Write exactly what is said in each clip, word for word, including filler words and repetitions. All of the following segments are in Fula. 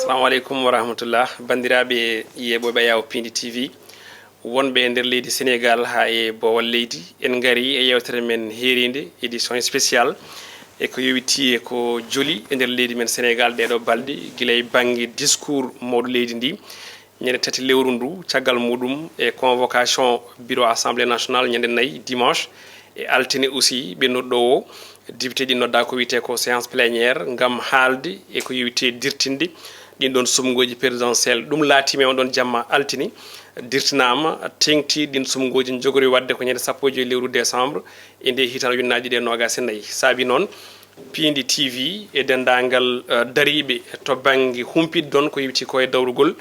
Assalamu aleykum wa rahmatullah. Banndiraaɓe yeeɓooɓe Yaawo Piindi T V, wonɓe e nder leydi Senegaal haa e boowal leydi, en ngarii e yeewtere men heeriinde, édition spéciale, e ko yowitii e ko joli e nder leydi men Senegaal ɗeeɗoo balɗe, gila e bannge discours mawɗo leydi ndi, ñande tati lewru ndu, caggal muɗum e convocation bureau Assemblée nationale ñande nayi, dimanche, e altine aussi, ɓennuɗo o, député ɗi nodda ko wiyetee ko séance plénière ngam haalde e ko yowiti e dirtinde ɗin ɗon sumngooji présidentielle. Ɗum laatiima e on ɗon jamma altine, dirtinaama, teŋti ɗin sumngooji njogori waɗde ko ñande sappo e joy lewru décembre e nde hitaande ujunnaaji ɗiɗi e noogaas e nayi. Saabi noon, Piindi T V e denndaangal, eh, dariiɓe to bannge humpitde ɗon ko yowiti ko e dawrugol,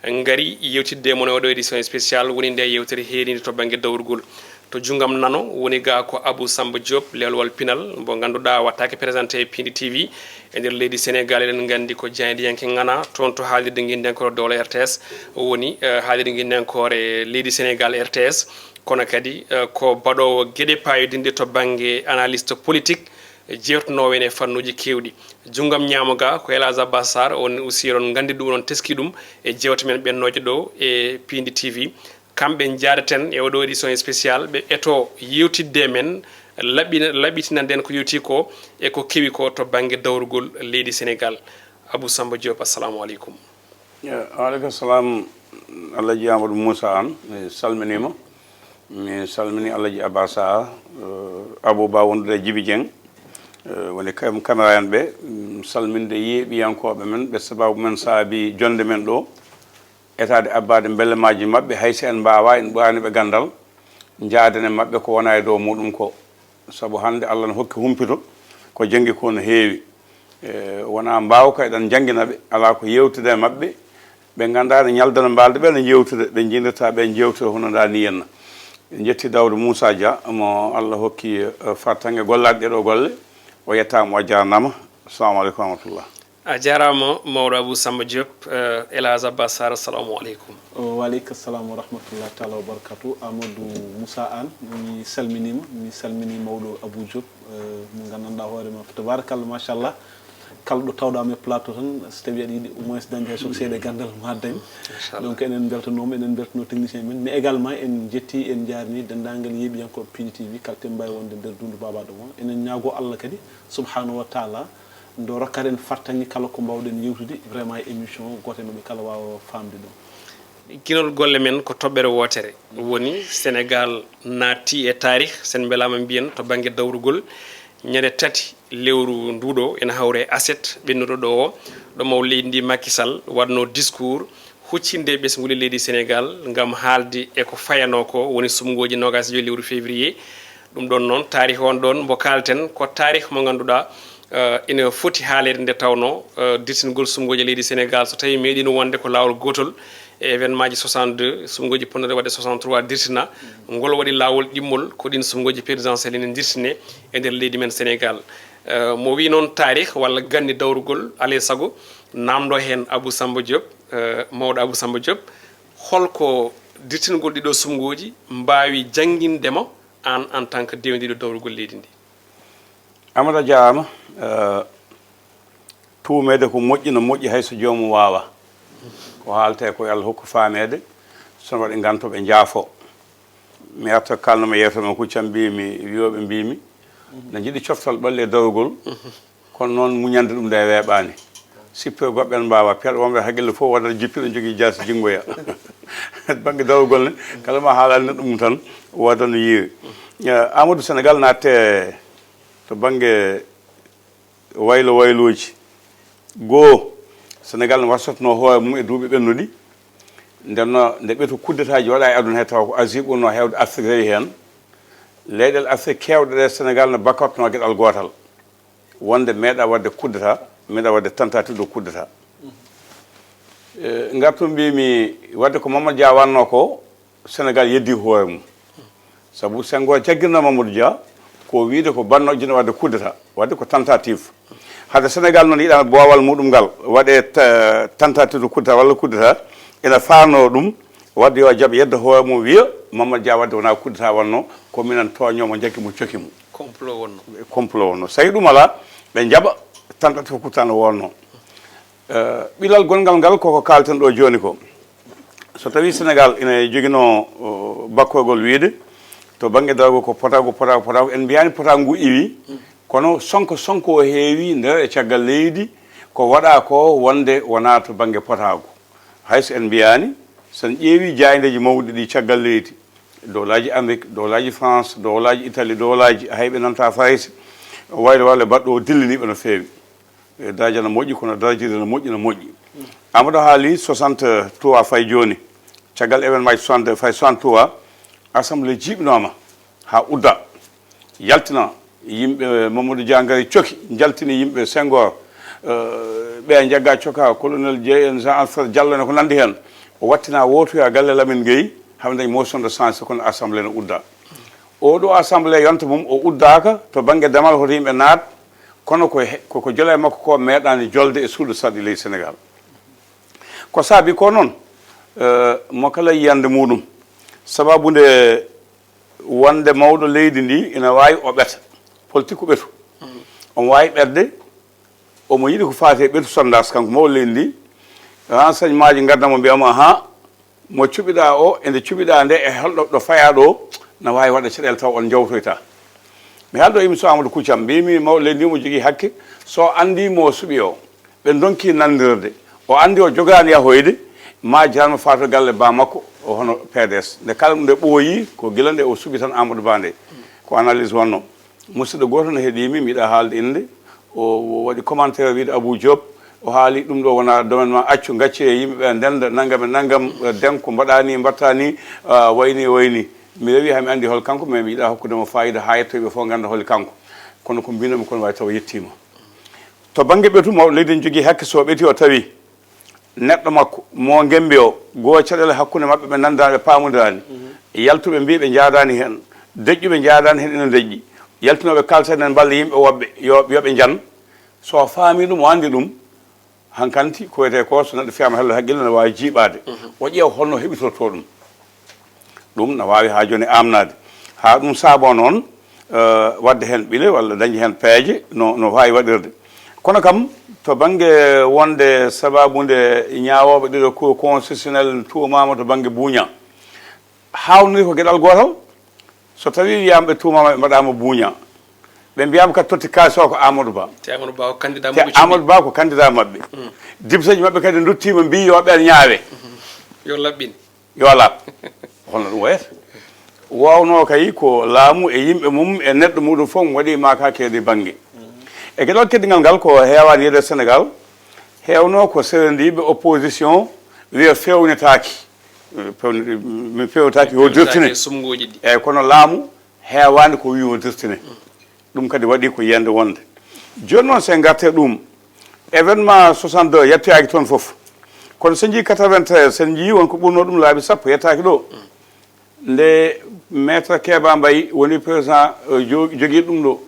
ngari yewtidde e mon e oɗo édition spéciale, woni nde yewtere heerinde to bannge dawrugol. To junngam nano woni ga ko Abou Samba Diop, lelwal pinal, mo ngannduɗaa wattaake présenté e Piindi T V e nder leydi Senegaal. Eɗen nganndi ko jaayndiyanke ŋana toon to haalirde ngenndiyankoore dowla R T S, woni, eh, haalirde ngenndiyankoore leydi Senegaal R T S, kono kadi, eh, ko baɗoowo geɗe paayodinɗe to bannge analyste politique, jeewtanoowo en e fannuuji keewɗi. Junngam ñaamo ga ko El Hadj Abbas Sarr, on aussi eɗon nganndi ɗum, oɗon teski ɗum e jeewte men ɓennooje ɗo e Piindi T V. Kamɓe njaadaten e oɗo édition spéciale, ɓe eto yewtidde e men, laɓɓina, laɓɓitina nden ko yowti ko e ko kewi ko to bannge dawrugol leydi Senegaal. Abou Samba Diop, assalamu aleykum. Eh, waaleykum salam, Alhaji Amadou Moussa Anne, mi salminiima. Mi salmini Alhaji Abba Sarr, eh, Abou Ba wondude e Djiby Dieng, eh, woni kam-, caméra en ɓe, mm, salminde yeeɓiyankooɓe men, ɓe sababu men saabi jonde men ɗo. Etaade abbaade mbelemaaji maɓɓe, hay so en mbaawaa, en ɓooyaani ɓe ganndal, njaaden e maɓɓe ko wona e dow muɗum ko. Sabu hannde Allah no hokki humpito, ko janngi ko no heewi. E, wonaa mbaawka eɗen njanngina ɓe, alaa ko yeewtude e maɓɓe. Ɓe nganndaa ne ñaldana mbaalde ɓe, ne njeewtude, ɓe njinndirta ɓe njeewtude hono ndaa ni henna. En njetti Daouda Moussa Dia, mo Allah hokki, eh, fartaŋŋe gollaade ɗee ɗoo golle. O yettaama, o jaarnaama. Assalamu aleykum wa rahmatullah. A jaaraama, mawɗo Abou Samba Diop, eh, El Hadj Abbas Sarr, assalamu aleykum. O, wa aleykum salam wa rahmatullahi taala wa barakatuh. Amadou Moussa Anne, mi salminiima, mi salmini mawɗo Abou Diop, eh, mo nganndanɗaa hoore ma, tabarakallah, machallah. Kala ɗo tawɗaa mo e plateau tan, so tawi aɗa yiɗi au moins dañde hay so ko seeɗa ganndal ma dañ. Machallah. Donc, enen mbeltanooma, enen mbeltanoo technicien men, mais également en njetti, en njaarni denndaangal yeeɓiyankooɓe Piindi T V, kala to ɓe mbaawi wonde nder dundu baabaaɗo mo. Enen ñaagoo Allah kadi, subhanahu wa taala, nde o rokkata en fartaŋŋe kala ko mbaawɗen yewtude vraiment e émission gooto e maɓɓe kala waawa faamde ɗum. Ginol golle men ko toɓɓere wootere, woni Senegaal naatti e taarih, sen mbelaama mbiyen to bannge dawrugol, ñande tati lewru nduɗo ena hawre aset ɓennuɗo ɗo o, ɗo maw leydi ndi Macky Sall waɗno discours huccinde e ɓesnguuli leydi Senegaal ngam haalde e ko fayanoo ko woni sumngooji noogaas e joy lewru février. Ɗum ɗon noon, taarih on ɗon mbo kaalten, ko taarih mo ngannduɗaa, eh, ina foti haaleede nde tawnoo, eh, dirtingol sumngooji leydi Senegaal, so tawii meeɗiino wonde ko laawol gootol e événement ji soixante-deux, sumngooji potnooɗi waɗde soixante-trois dirtina, ngol waɗi laawol ɗimmol ko ɗiin sumngooji présidentielle ina dirtine e nder leydi men Senegaal. Eh, mo wii noon taarih walla ganni dawrugol, alaa e sago naamndoo heen Abou Samba Diop, eh, mawɗo Abou Samba Diop, holko dirtingol ɗiɗo sumngooji mbaawi jannginde ma aan en tant que dewndiiɗo dawrugol leydi ndi? Amadou, a jaaraama. Eh, tuumeede ko moƴƴi, no moƴƴi hay so joomum waawaa. Ko haaletee ko yo Allah hokku faameede, so no waɗi nganto ɓe njaafoo. Mi arta kaalnoo ma yeewtere ma, kuccam mbiimi, wiyooɓe mbiimi, na njiɗi coftal ɓalli e dawrugol, kono noon muñande ɗum nde weeɓaani. Sippee goɗɓe en mbaawaa, piyaɗo wonɓe hakkille fof woodat jippiiɗo jogii jaasi jinngoya. Bannge dawrugol ne, kala ma haalaani neɗɗo mum tan, woodat no yiiri. Eh, Amadou, Senegaal naatte to bannge waylo waylooji. Goo, Senegaal no warsatnoo hoore mum e duuɓi ɓennuɗi. Nden no, nde ɓeto kuddetaaji waɗa e aduna he, tawa ko Asie ɓurnoo heewde, Afrik rewi heen. Leyɗeele Afrik keewɗe ɗe, Senegaal no bakkatnoo geɗal gootal. Wonde meeɗa waɗde coup d'État, meeɗa waɗde tentative de coup d'État. Eh, ngartu mbiimi waɗde ko Mamadou Dia wannoo ko, Senegaal yeddi hoore mum. Sabu Senghor jaggirno Mamadou Dia ko wiyde ko banno jino waɗde coup d'État, waɗde ko tentative. Hade Senegaal noon yiɗaano boowal muɗum ngal waɗe te-, tentative de coup d'État walla coup d'État, ina faarnoo ɗum waɗde yo jaɓ yedda hoore mum, wiya Mamadou Dia waɗde wonaa coup d'État wonnoo, ko minen tooñnoo mo, njaggii mo, coki mo. Complot wonnoo. Complot wonnoo. So tawii ɗum alaa, ɓe njaɓa tentative coup d'État no wonnoo. Eh, ɓilal gonngal ngal koko kaalten ɗo jooni ko, so tawi Sénégal ina joginoo, o, bakkoygol wiide to bannge dargo ko potaagu, potaagu, potaagu, en mbiyaani potaagu ngu iwi, kono sonko sonko o heewi nder e caggal leydi, ko waɗa ko wonde wonaa to bannge potaagu. Hay so en mbiyaani, so en ƴeewi jaayndeeji mawɗi ɗi caggal leydi, dowlaaji Amérique, dowlaaji France, dowlaaji Italie, dowlaaji hay ɓe nanta Farayse, waylo waylo baɗɗo o dilliniiɓe no feewi. E, daraja no moƴƴi, kono darajirde no moƴƴi, no moƴƴi. Amadou haali soixante-trois fay jooni. Caggal événement ji soixante-deux fay soixante-trois, assemblée jiiɓnooma haa udda. Yaltina yimɓe Mamadou Dia ngari coki, njaltini yimɓe Senghor, eh, ɓeya njagga coka, colonel J N Jean Alfred Diallo ene ko nanndi heen. O wattina wootoya galle Lamine Gueye, haɓe dañi motion de censure, kono assemblée no udda. Oɗo assemblée yonta mum, o uddaaka to bannge damal hoto yimɓe naat, kono ko he-, ko, ko jole makko ko meeɗaani jolde e suudu sarɗi leydi Sénégal. Ko saabi ko noon, eh, mo kala yiyannde muɗum, sababu nde wonde mawɗo leydi ndi ina waawi o ɓeta, politique ko ɓetu. Omo waawi ɓetde, omo yiɗi ko faati e ɓetu sondage, kanko mawɗo leydi ndi, renseignement ji ngadda mo mbiya mo, "Ahan, mo cuɓiɗa o, e nde cuɓiɗa nde, e holɗo ɗo faya ɗo, na waawi waɗa caɗeele taw on njawtoyta." Mi haaldo émission Amadou Koucam, mbimi mawɗo leydi ndi omo jogii hakke, so anndi mo suɓi o, ɓe ndonki nanndirde, o anndi o jogaani yahoyde, ma jarma faato galle ba makko, o hono P D S. Nde kala ɗum nde ɓooyi, ko gila nde o suɓi tan Amadou Ba nde. Ko analyse wonno. Musidɗo gooto ne heɗii mi, mi yiɗa haalde innde. O, o waɗi commentaire wiide Abou Diop, o haali ɗum ɗo wona domaine ma, accu, gacce e yimɓe ɓe ndenda, nangam e nangam, eh, denko mbaɗa ni, mbatta ni, ah, wayni, wayni. Mi rewi haa mi anndi hol kanko, mais mi yiɗa hokkude mo fayida haa yettoyɓe fof ngannda holi kanko. Kono ko mbinomi kon wawi taw yettima. To bannge ɓetu, mawɗo leydi ne jogii hakke, so ɓeti o tawi neɗɗo makko mo ngembi o, goo caɗeele hakkunde maɓɓe ɓe nanndaani, ɓe paamondiraani. Yaltuɓe mbii ɓe njaadaani heen, deƴƴuɓe njaadaani heen ina deƴƴi. Yaltunooɓe kaalten en mballa yimɓe woɓɓe, yo, yo ɓe njan. So o faami ɗum, o anndi ɗum, hankanti ko wiyetee ko, so neɗɗo fiyaama hello haqqille, ne waawi jiiɓaade. O ƴeewa holno heɓitortoo ɗum. Ɗum na waawi haa jooni amnaade. Haa ɗum saaboo noon, eh, waɗde heen ɓile walla dañde heen peeje no, no waawi waɗirde. Kono kam, to bannge wonde sabaabu nde ñaawooɓe ɗiɗo Cour constitutionnelle tuumaama to bannge buuña, haawniri ko geɗal gootal. So tawii wiyaama ɓe tuumaama, ɓe mbaɗaama buuña, ɓe mbiyaama kadi totti kaalis o ko Amadou Ba. Te Amadou Ba ko candidat Te maɓɓe cuɓi. Amadou Ba ko candidat maɓɓe. Députéji maɓɓe kadi nduttiima, mbii yo ɓeen ñaawe. Yo laɓɓin. Yo laaɓ. Holno ɗum wayata? Waawno kay ko laamu e yimɓe mum e neɗɗo muɗum fof mo waɗi maakakeede bannge. E geɗal keddingal ngal ko heewaani yeeɗe Sénégal, heewno ko serendiiɓe opposition wiya feewnitaaki. Eh, pewni-, min feewnitaaki yo dirtine. Feewnitaaki e sumnguuji ɗi. Eeyi, kono laamu heewaani ko wii o dirtine. Ɗum kadi waɗi ko yiyannde wonde. Jooni noon, so en ngartee ɗum, événement soixante-deux yettoyaaki toon fof. Kono so en njiyii quatre-vingt-treize, so en njiyii won ko ɓurnoo ɗum laabi sappo yettaaki ɗo. Nde Maître Keba Mbaye woni président, eh, jo-, jogii ɗum ɗo,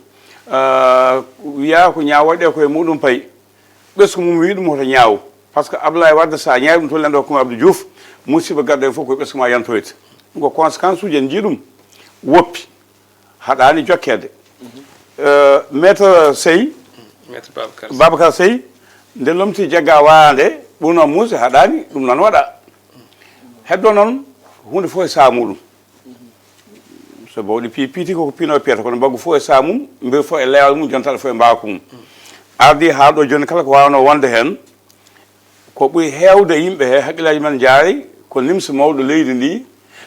ah, wiyaa ko ñaawoyɗe ko e muɗum payi. Ɓesngu mum wii ɗum hoto ñaaw. Par ce que Abdoulaye Wade, so a ñaawi ɗum toon, lendo hokkuma Abdou Diouf, musiba garɗo heen fof ko ɓesngu ma yantoyta. Ɗum ko conséquence uji, en njii ɗum. Woppi. Haɗaani jokkeede. Eh, Maître Sey, Maître Babacar Sey. Babacar Sey, nde lomti jagga waande, ɓurno muusde, haɗaani, ɗum noon waɗa. Heddo noon, huunde fof e saamu ɗum. So bawɗi pi-, piiti koko piino piyata, kono mbaggu fof e saamu mum, mbir fof e leewal mum, jontaɗo fof e mbaawka mum. Ardi haa ɗo jooni kala ko waawnoo wonde heen, ko ɓuri heewde yimɓe he haqqillaaji men njaari ko nimsa mawɗo leydi ndi,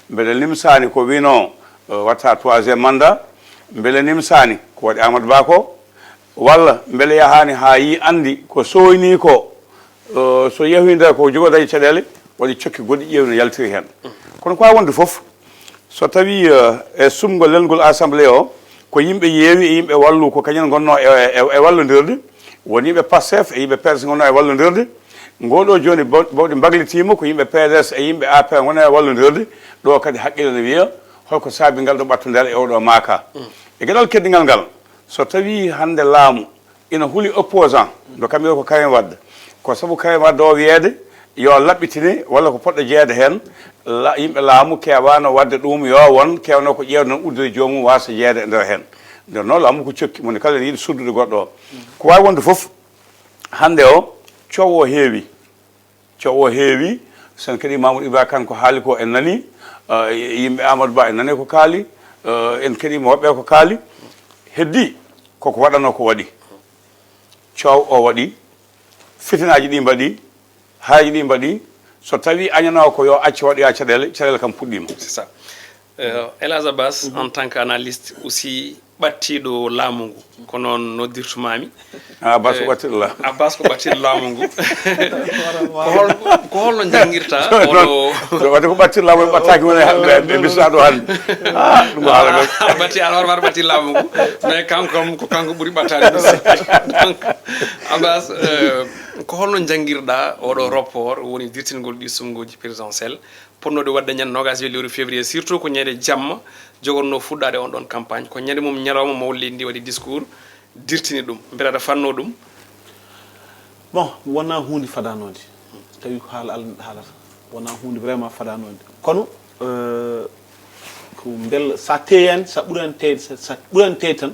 mbele nimsaani ko wiinoo, eh, watta troisième mandat, mbele nimsaani ko waɗi Amadou Ba ko, walla mbele yahaani haa yii anndi ko sooynii ko, eh, so yehii nder ko jogoo dañi caɗeele, waɗi cokki goɗɗi ƴeewi no yaltiri heen. Kono ko waawi wonde fof, so tawii, eh, e sumgol lelngol assemblée o, ko yimɓe yeewi e yimɓe wallu, ko kañum ngonnoo e, e, e wallondirde, won yimɓe Pastef e yimɓe P D S ngonnoo e wallondirde. Ngoo ɗoo jooni baw-, bawɗi mbaglitiima, ko yimɓe P D S e yimɓe A P R ngonnoo e wallondirde. Ɗoo kadi haqqille ne wiya, holko saabi ngal ɗoo ɓattondiral e oo ɗoo maaka? E geɗal keddingal ngal, so tawii hannde laamu ina huli opposant, no kam wiya ko Karim Wade. Ko sabu Karim Wade o wiyeede yo laɓɓitine walla ko poɗɗo jeyeede heen, la-, yimɓe laamu keewaano waɗde ɗum, yo won, keewnoo ko ƴeewde noon uddude joomum waasa jeyeede e nder heen. Nden noon laamu ko cokki, mo ne kala ene yiɗi suddude goɗɗo o. Ko waawi wonde fof, hannde o, Coow o heewi. Coow o heewi. Sen kadi Mamoudou Ibra Kane ko haali ko en nani. Eh, yimɓe Amadou Ba en nani ko kaali. Eh, en kadi mo woɓɓe ko kaali. Heddi koko waɗano ko waɗi. Coow o waɗi. Fitinaaji ɗi mbaɗi. Haraji ɗi mbaɗi. So tawi añanoo ko yo acce waɗoya caɗeele, caɗeele kam puɗɗiima. C'est ça. Euh, El Hadj Abbas, en tant qu'analyste aussi, ɓattiiɗo laamu ngu, ko noon noddirtumaami. Ah, Abbas ko ɓattiiɗo laamu. Abbas ko ɓattiiɗo laamu ngu. Ko hol, ko holno njanngirta oɗo? Waɗde ko ɓattiiɗo laamu, ɓattaaki wona e hannde, ɓe bisaɗo hannde. Ah, ɗum ko haala. Ɓatti an hoore maɗa ɓatti laamu ngu. Mais kanko kam ko kanko ɓuri ɓattaade. Donc, Abbas, euh, ko holno njanngirɗa oɗo report woni dirtingol ɗi suɓngooji présidentielle? Potnooɗo waɗde ñande noogaas e joy lewru février, surtout ko ñande jamma jogorno fuɗɗaade on ɗon campagne. Ko ñande mum ñalawma mawɗo leydi ndi waɗi discours, dirtini ɗum. Mbele aɗa fanno ɗum? Bon, wonaa huunde fadanoonde. Tawi ko haala Allah neɗɗo haalata. Wonaa huunde vraiment fadanoonde. Kono, euh, ko mbel, sa teeyani, sa ɓurani teeyde, sa, sa ɓurani teeyde tan,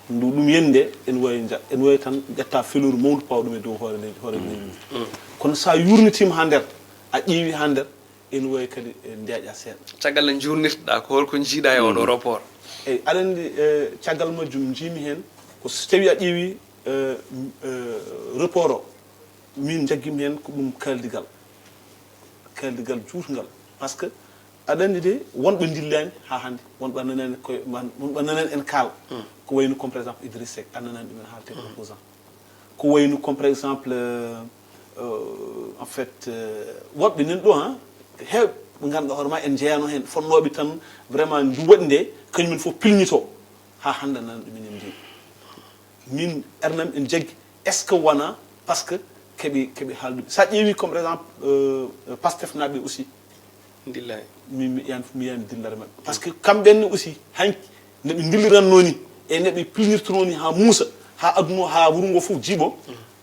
ndu ɗum yende, en wawi nja-, en wawi tan ƴetta felouru mawndu pawa ɗum e dow hoore leydi, hoore leydi ndi. Kono sa yurnitiima ha nder, a ƴeewi ha nder, ene wawi kadi e ndeeƴa seeɗa. Caggal nde jurnirtoɗa, ko holko jiiɗa e oɗo report? Eyi, aɗa anndi, eh, caggal majjum njiimi heen ko so tawi a ƴeewi, eh, m-, eh, report o, min njaggimi heen ko ɗum kaaldigal, kaaldigal juutngal. Par ce que aɗa anndi de, wonɓe ndillaani haa hannde, wonɓe a nanaani koye, man-, wonɓe a nanaani en kaal, ko wayno comme par exemple Idriss Seck, a nanaani ɗumen haalte opposant. Ko wayno comme par exemple, euh, euh, en fait, euh, woɓɓe nan ɗo, hein, heewɓe ɓe ngannduɗaa hoore ma en njeyaano heen, fonnooɓe tan vraiment ndu waɗi nde, kañumen fof pilñito haa hannde nan ɗumen en mbiyi. Min ernam en jaggi, est ce que wona par ce que keɓe, keɓe haalduɓe? Sa ƴeewi comme par exemple, euh, Pastef naɓe aussi, Ndillaani. Mi, mi, yan, mi yan dillere maɓɓe. Par ce que kamɓe ne aussi, hanki, no ɓe ndilliranno ni, e no ɓe pilnirtuno ni haa muusa, haa aduna o, haa wuro ngo fof jiiɓo,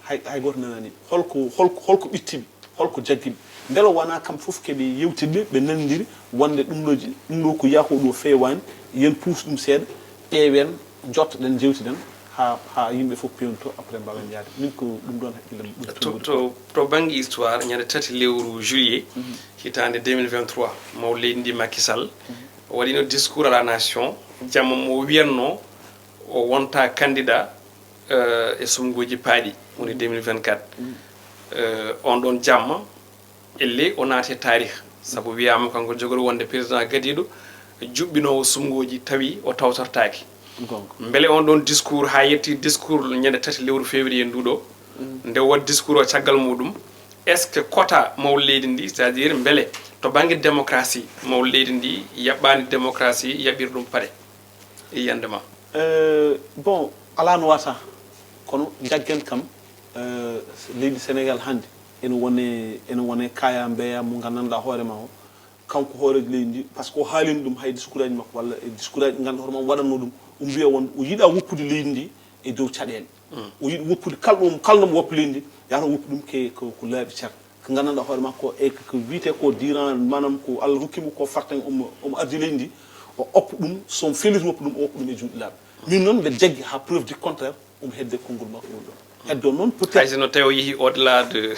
hay, hay gooto nanaani. Holko, holko, holko ɓitti ɓe? Holko jaggi ɓe? Mbele wonaa kamɓe fof keɓe yewtidde, ɓe nanndiri wonde ɗum ɗo ji-, ɗum ɗo ko yaha ko ɗo feewaani, yen puus ɗum seeɗa, ƴeewen, jottoɗen, njewtiden, haa, haa yimɓe fof peewnito, après mbaawen yahde. Min ko ɗum ɗoon hakkille am ɓuri. To, to, to bannge histoire, ñande tati lewru juillet, hitaande deux mille vingt-trois, mawɗo leydi ndi Macky Sall, o waɗino discours à la nation, jamma mo wiyatno o wonta candidat, euh, e suɓngooji paaɗi, woni deux mille vingt-quatre. Euh, on ɗon jamma, elle o naati e taarih, sabu wiyaama kanko jogori wonde président gadiiɗo, juɓɓinoowo suɓngooji, tawi o tawtortaaki. Mbele on ɗon discours, haa yetti discours ñande tati lewru février ndu ɗo, nde o waɗi discours o caggal muɗum, est ce que kota mawɗo leydi ndi, c'est à dire mbele to bannge démocratie mawɗo leydi ndi yaɓɓaani démocratie yaɓɓiri ɗum paɗe e yiyannde ma? Euh, bon, alaa no wata, kono jaggen kam, euh, leydi Sénégal hannde ene wone, ene wone kaya mbeya mo nganndanɗaa hoore ma o, kanko hooreejo leydi ndi, par ce que o haalino ɗum hay discours aji makko walla e discours aji ɗi ngannduɗaa hoore ma o waɗatno ɗum, o mbiya won o yiɗa woppude leydi ndi e dow caɗeele. O yiɗi woppude kala ɗo mo, kala no mo woppa leydi ndi, yahata woppa ɗum ke ko, ko laabi cer. Ko nganndanɗaa hoore makko e ko, ko wiyetee ko durant, maanaam ko Allah rokki mo ko fartaŋŋe omo, omo ardi leydi ndi, o oppa ɗum, so omo feliti woppa ɗum, o woppa ɗum e juuɗe laaɓɗe. Min noon mbeɗa jaggi haa preuve du contraire, omo hedde konngol makko ngol ɗon. Heddo noon peut-être. Hay sinno tawi o yehi au-delà de,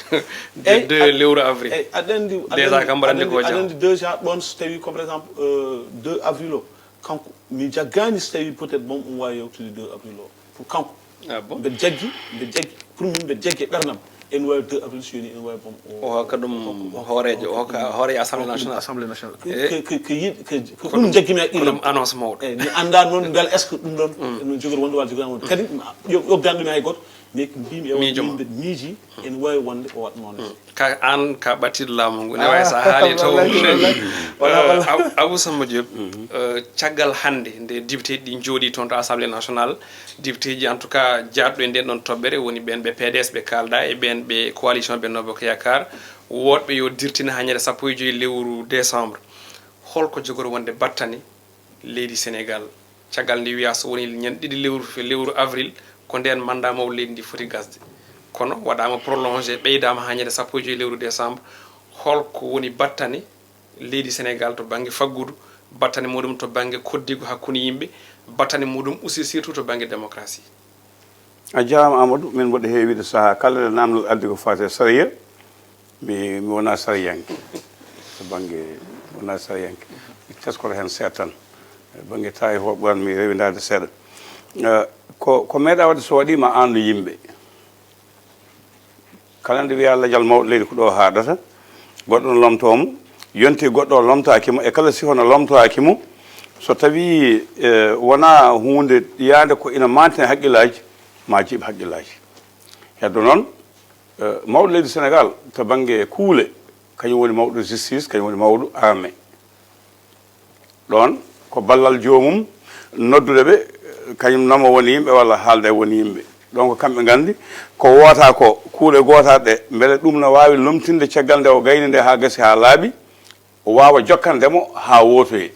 de, de lewru avril. Eyi, aɗa anndi, aɗa déjà anndi, kam mbaɗa anndi ko aɗa anndi déjà ɗoon so tawi comme par exemple, euh, deux avril o, kanko mi jaggaani so tawi peut-être bon omo waawi yawtude deux avril o. Pour kanko. Ah bon? Mbeɗa jaggi, mbeɗa jaggi. Pour min mbeɗa jaggi e ɓernam. Ene waawi deux avril so yoni, ene waawi bon. O hokka ɗum hooreejo, o hokka hooreejo Assemblée nationale. Assemblée nationale. Ko, ko, ko yiɗ-, ko, ko ɗum jaggimi e haqqille am. Ko ɗum annonce mawɗo. Eyi, mi anndaa noon mbele est-ce que ɗum ɗoon ene jogori wonde walla jogoraani wonde. Kadi ƴo-, ƴoggaani ɗum hay gooto. Mais ko mbiymi e wonde min mbeɗa miiji ene waawi wonde o waɗ noon. Ka an ka ɓattiiɗo laamu ngu, ne wayi so a haali taw. Abou Samba Diop, euh, caggal hannde nde député ji ɗi njooɗi toon to Assemblée nationale, député ji en tout cas jaarɗo e nden ɗon toɓɓere woni ɓen ɓe P D S ɓe kaalda e ɓen ɓe coalition Benno Bokk Yaakaar, woɗɓe yo dirtin haa ñande sappo e joy lewru décembre. Holko jogori wonde battane leydi Sénégal, caggal nde wiyaa so woni ñande ɗiɗi lewru fe-, lewru avril, ko ndeen mandat mawɗo leydi ndi foti gasde. Kono waɗaama prolongé, ɓeydaama haa ñande sappo e joy lewru décembre. Holko woni battane leydi Sénégal to bannge faggudu, battane muɗum to bannge koddigu hakkunde yimɓe, battane muɗum aussi surtout to bannge démocratie? A jaaraama, Amadou. Min mboɗo heewi wiide sahaa kala nde naamndal addi ko faati e sariya, mi, mi wonaa sariyanke. To bannge, mi wonaa sariyanke. Mi teskoto heen seeɗa tan. E bannge taarih o, ɓuran mi rewindaade seeɗa. Eh, ko, ko meeɗaa waɗde so waɗii ma aandu yimɓe. Kala nde wiyaa lajal mawɗo leydi ko ɗo haaɗata, goɗɗo no lomtoo mo, yonti goɗɗo o lomtaaki mo, e kala sifa no lomtaaki mo, so tawii, eh, wonaa huunde yaande ko ina maantina hakkillaaji, ma jiiɓ hakkillaaji. Heddo noon, eh, mawɗo leydi Senegaal to bannge kuule, kañum woni mawɗo justice, kañum woni mawɗo armée. Ɗoon ko ballal joomum noddude ɓe, kañum nomo woni yimɓe walla haalde woni yimɓe. Ɗoon ko kamɓe nganndi ko woota ko, kuule gootaa ɗe, mbele ɗum no waawi lomtinde caggal nde o gayni nde haa gasi haa laaɓi, o waawa jokkande mo haa wootoye.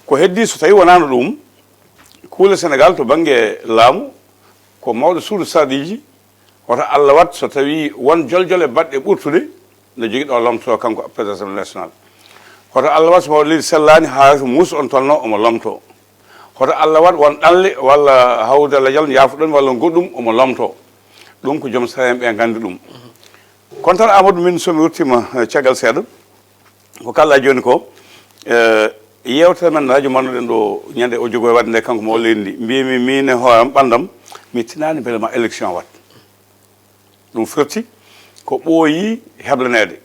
Ko heddii so tawii wonaano ɗum, kuule Senegaal to bannge laamu ko mawɗo suudu sarɗiiji. Hoto Allah waɗ so tawii won joljole baɗɗe ɓurtuɗe no jogiɗo o lomtotoo kanko président assemblée nationale. Hoto Allah waɗ so mawɗo leydi sellaani haa muuso on tolno omo lomtoo. Hoto Allah waɗ won ɗanle walla hawde lajal yaafuɗon walla goɗɗum omo lomtoo. Ɗum ko joom sariya en ɓe nganndi ɗum. Kono tan Amadou, min so mi ruttiima, eh, caggal seeɗa, ko kaalɗaa jooni ko, eh, yeewtere men rajo mbannoɗen ɗo ñande o jogo e waɗde nde kanko mo o leydi ndi, mbiymi min e hooram ɓanndam, mi tinaani mbele ma élection waɗ. Ɗum firti ko ɓooyi heblaneede.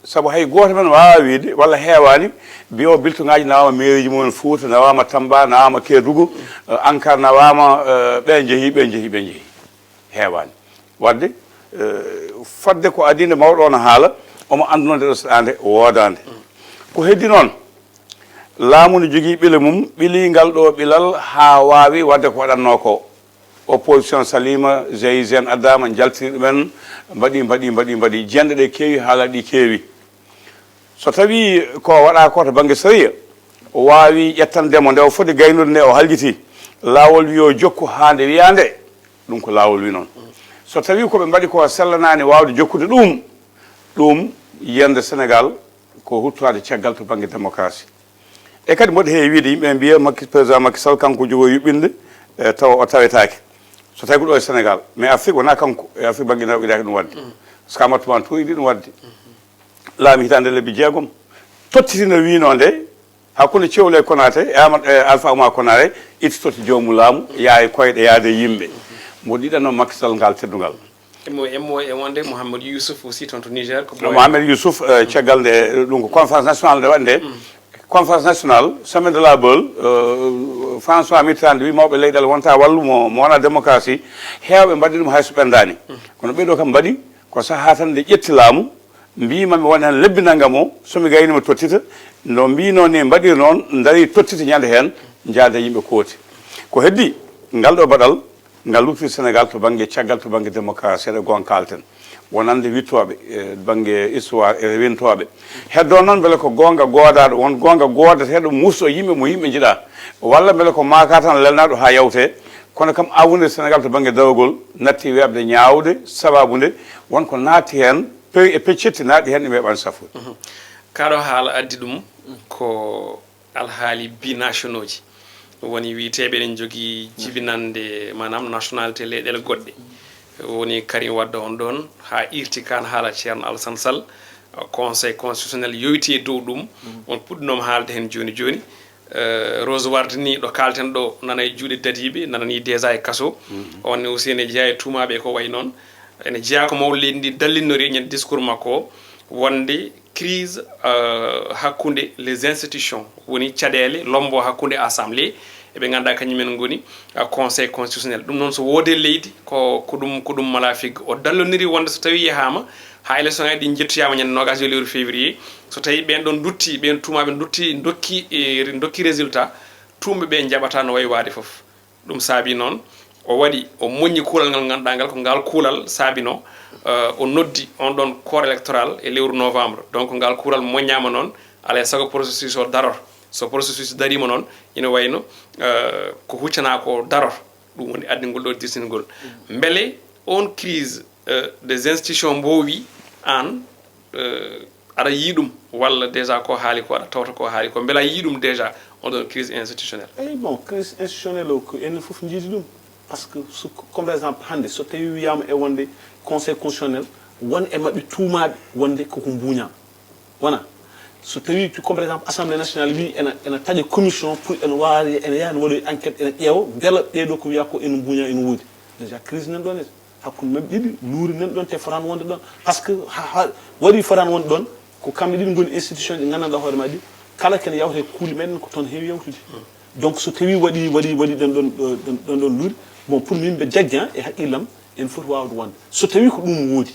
Sabu hay gooto men waawaa wiyde walla heewaani mbiyo biltoŋaaji nawaama mairie ji mumen Fuuta, nawaama Tamba, nawaama Kédougou, eh, Ankara nawaama, eh, ɓe njehi, ɓe njehi, ɓe njehi. Heewaani. Waɗde, eh, fodde ko adii nde mawɗo o no haala, omo anndunoo nde ɗo saɗaande woodaande. Ko heddii noon, laamu no jogii ɓile mum, ɓilii ngal ɗo ɓilal haa waawi waɗde ko waɗatnoo ko. Opposition saliima, G I G N addaama, njaltini ɗumen, mbaɗi, mbaɗi, mbaɗi, mbaɗi. Jiyannde ɗe keewi, haalaaji ɗi keewi. So tawii ko waɗaa ko to bannge sariya, o waawi ƴettande mo nde o foti gaynude nde, o haljitii, laawol wii o jokku haa nde wiyaa nde, ɗum ko laawol wii noon. So tawii ko ɓe mbaɗi ko sellanaani waawde jokkude ɗum, ɗum yiyannde Senegaal ko huttaade caggal to bannge démocratie. E kadi mboɗo heewi wiide yimɓe ɓe mbiya Macky, président Macky Sall kanko jogoo yuɓɓinde, e, tawa o tawetaake. So tawii ko ɗo e Senegaal, mais Afrique wonaa kanko, e Afrique bannge nawi idaaki ɗum waɗde. Parce que Amadou Toumani Touré yiɗi ɗum waɗde. Laami hitaande lebbi jeegom. Tottiti no wiinoo nde, hakkunde Cewle Konaté e Amadou, e Alpha Oumar Konaté, itti totti joomu laamu, yaha e koyɗe, yaade e yimɓe. Mboɗo yiɗanoo Macky Sall ngal teddungal. M O M O e wonde Mouhamed Youssouf aussi toon to Niger. Ko Mohamed Youssouf, eh, caggal nde, eh, ɗum ko conférence nationale nde waɗi nde. Conférence nationale, sommet de la Baule, eh, François Mitterrand wi mawɓe leyɗe wonta wallu mo, mo wona démocratie. Heewɓe mbaɗi ɗum hay so ɓendaani. Kono ɓeɗo kam mbaɗi ko sahaa tan nde ƴetti laamu, mbiima mi wona heen lebbi nanngam o, so mi gayni mi tottita. No mbino ni mbaɗir noon, ndari tottita ñande heen, njaada yimɓe kooti. Ko heddi, ngal ɗo baɗal, ngal lutti Senegaal to bannge caggal, to bannge démocratie, ɗo goonga kaalten. Wonande wittooɓe, e bannge histoire, e rewintooɓe. Heddo noon mbele ko goonga goodaaɗo, won goonga goodateeɗo muusɗo yimɓe mo yimɓe njiɗa, walla mbele ko maaka tan lelnaaɗo haa yawte. Kono kam awunde Senegaal to bannge dawrugol natti weeɓde ñaawde, sababu nde won ko naatti heen, pewi e peccetti naatti heen ɗi weeɓaani safude. Kaɗo haala addi ɗum ko alhaali binationaux ji. Woni wiyeteeɓe eɗen njogii jibinannde, maanaam nationalité leyɗeele goɗɗe. Woni Karim Wade on ɗoon, haa irti kaan haala Ceerno Alassane Sall, Conseil constitutionnel yowitii e dow ɗum. On puɗɗinooma haalde heen jooni jooni. Eh, Rose Wardini, ɗo kaalten ɗo, nana e juuɗe dadiiɓe, nana nii déjà e kaso. On ne aussi ene jeyaa e tuumaaɓe ko wayi noon. Ene jeyaa ko mawɗo leydi ndi dallinnori e ñande discours makko o, wonde crise, euh, hakkunde les institutions, woni caɗeele lombo hakkunde assemblée e ɓe ngannduɗaa kañumen ngoni, euh, conseil constitutionnel. Ɗum noon, so woodee leydi, ko, ko ɗum, ko ɗum mala figga. O dalloniri wonde so tawii yahaama haa élection ŋaaji ɗi njettoyaama ñande noogaas e lewru février, so tawii ɓeen ɗoon nduttii, ɓeen tuumaaɓe nduttii, ndokki, e, ndokki résultat, tuumɓe ɓe njaɓataa no wayi waade fof. Ɗum saabii noon, o waɗi, o moññi kuulal ngal ngannduɗaa ngal, ko ngaal kuulal saabinoo, eh, o noddi on ɗoon corps électoral e lewru novembre. Donc, ngaal kuulal moññaama noon, alaa e sago processus o daror. So processus dariima noon, ina wayno, eh, ko huccanaa ko daror. Ɗum woni addingol ɗo dirsingol. Mbele on crise, eh, des institutions mboowi aan, eh, aɗa yii ɗum, walla déjà ko haali ko, aɗa tawta ko haali ko, mbela a yii ɗum déjà, on ɗon crise institutionnelle? Eyi, bon, crise institutionnelle o, ko enen fof njiidi ɗum. Parce que so, comme par exemple hannde so tawi wiyama e wonde conseil constitutionnel won e maɓɓe tuumaɓe wonde koko mbuña wona, so tawi comme par exemple assemblée nationale wi ena ena taƴa commission pour ena wawi ena yaha ene waɗoy enquête ena ƴeewa mbela ɓeɗo ko wiya ko ena mbuña ene woodi. Déjà crise nan ɗon e hakkude maɓɓe ɗiɗi luuri nan ɗon te fotani wonde ɗon parce que ha waɗi fotani wonde ɗon. Ko kamɓe ɗiɗi ngoni institution ɗi nganndanɗaa hoore ma ɗi kala kene yawta e kuuli meɗen ko toon heewi yawtude. Donc so tawi waɗi waɗi waɗi ɗon ɗon ɗon ɗon luuri, bon pour min mbe jaggi e haqqillam en foti wawde wonde so tawi ko ɗum woodi.